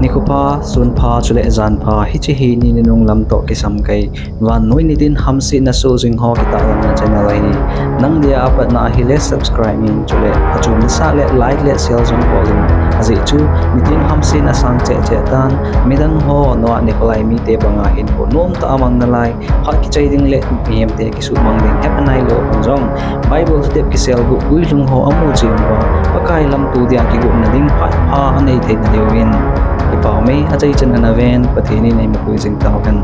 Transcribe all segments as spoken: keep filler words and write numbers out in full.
Nikho pha, sun pha, chule jan pha, hiche hi ni nunung lam toh kisam kei. Vannoi nitin hamsetna soh jing ho kitahlanna channel ahi. Nang dia apatna ahile subscribe in, chule achom nasah le like le share jong bol in. Ajeh chu nitin hamsetna sang cheh cheh tan, midang ho noa nikho lai mite banga hinkho nomtah a mang nalai, phat kichai ding le mihemte kisuhmang ding hepha nailou hon jong, Bible step kiselguh guilhung ho amu cheh uva, Pakai lamto dia kigotna ding phat pha anei theina diuvin, kipah mei achaichan ana ven, Pathen in eimapui jing tauhen.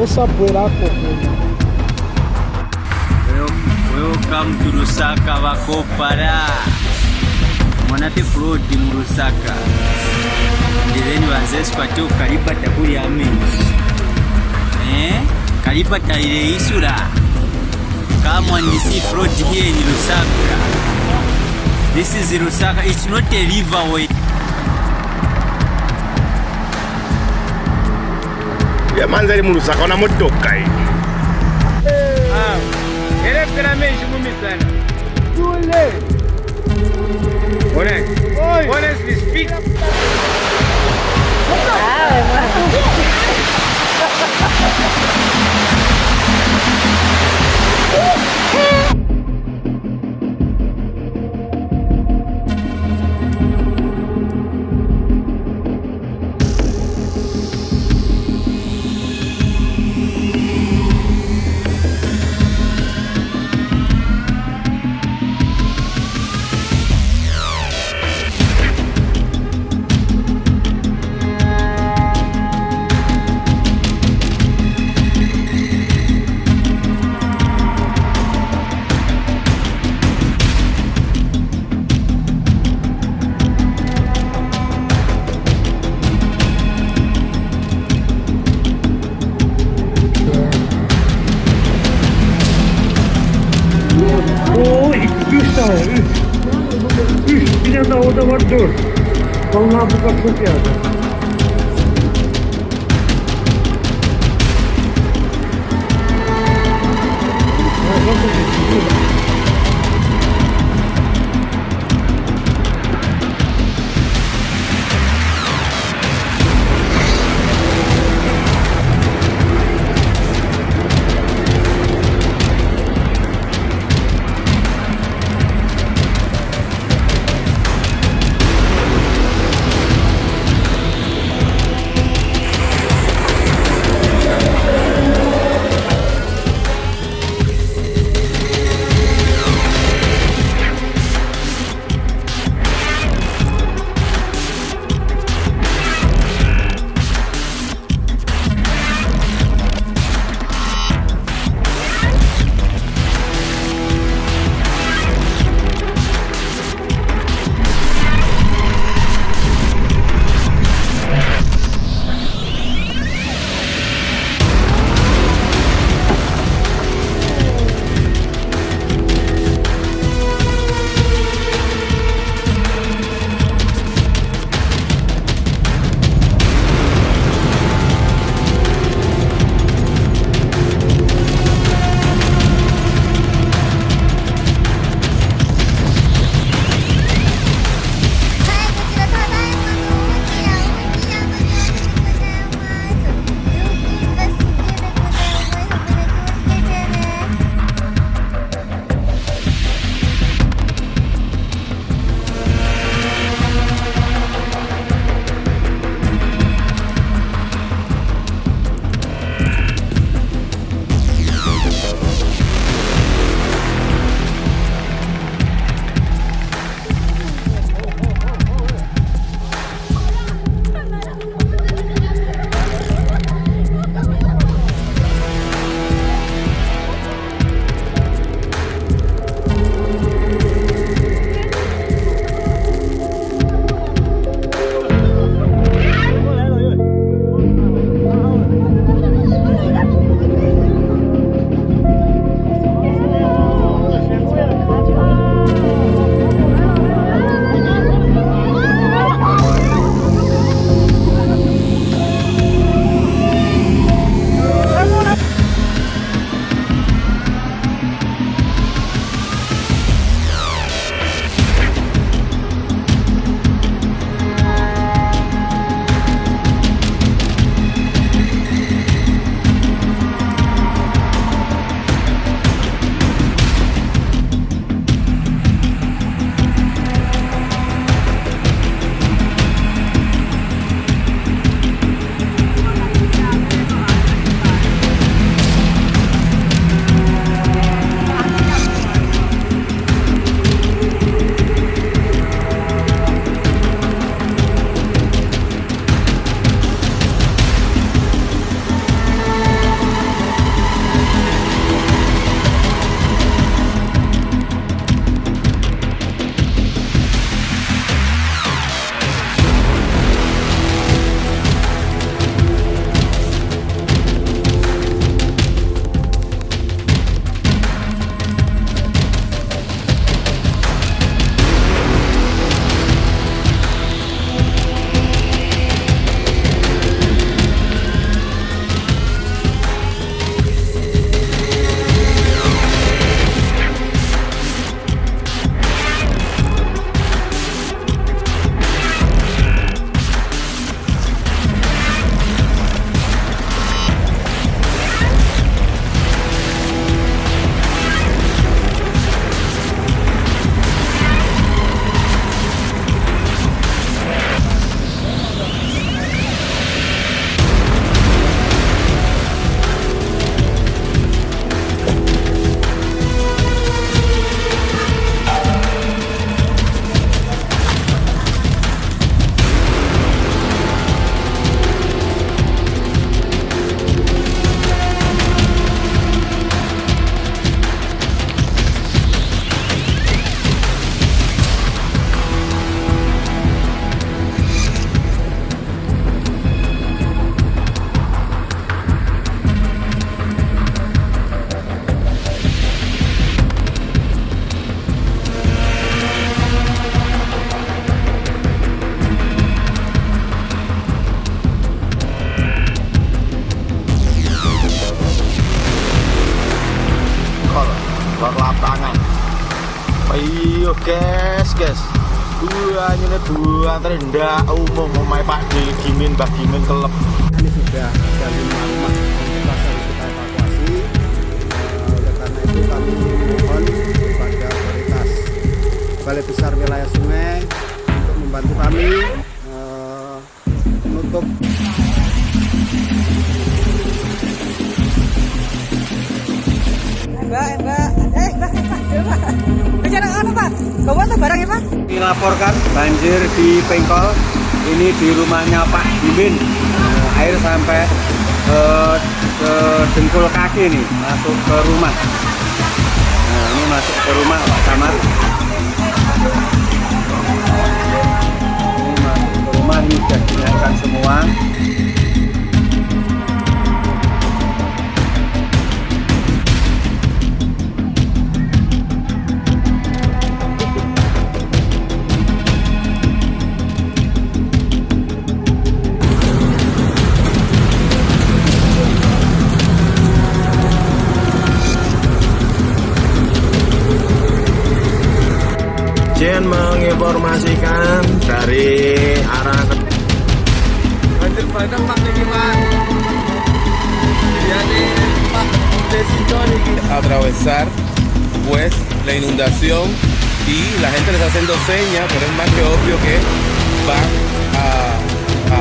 Osa buena kokona. Wel-, welcome to Lusaka, Bakopara. Mona the flood mu Lusaka. Ndileni banze squat kalipata kuli amenji. Eh? Kalipata ile isula. Come on, this is flood here in Lusaka. This is Lusaka. It's not a river way. Ya manzi ali mu Lusaka, ona motoka iyi. Ah, ele phela menji mu misana. Tule. Honest-, honestly speak. Oo, iki, üç tane, üç. Üç, bir tane daha orada var, dört. Vallahi bu kadar çok yağdı. Dua terendah umum, umai Pak Gimin, Pak Gimin kelep. Ini sudah ada lima rumah yang berhasil kita evakuasi. Eh, oleh karena itu kami mohon kepada otoritas Balai Besar Wilayah Sungai untuk membantu kami, eh, menutup. Mbak, Mbak, eh, Mbak, Mbak, Mbak. Bicara apa, Pak? Kau buat barang ya, Pak? Dilaporkan banjir di Pengkol. Ini di rumahnya Pak Gimin. Eh, air sampai, eh, ke dengkul kaki nih, masuk ke rumah. Nah, ini masuk ke rumah, Pak Camat. Ini masuk ke rumah, ini sudah dinaikkan semua. Jen menginformasikan dari arah. Banjir bandang, Pak, ini, Pak. Ya, nih, Pak, de sini. Atravesar, pues, la inundación y la gente le está haciendo señas, pero es más que obvio que va a, a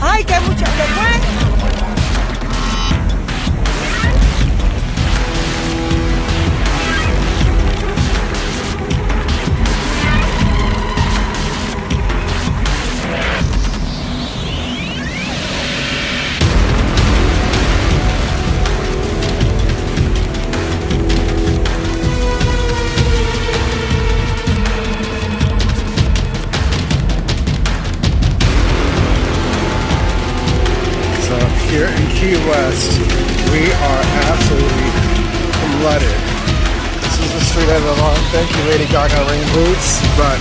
Ay, que mucho, que fue. So here in Key West, we are absolutely flooded. This is the street I live on. Thank you, Lady Gaga rain boots, but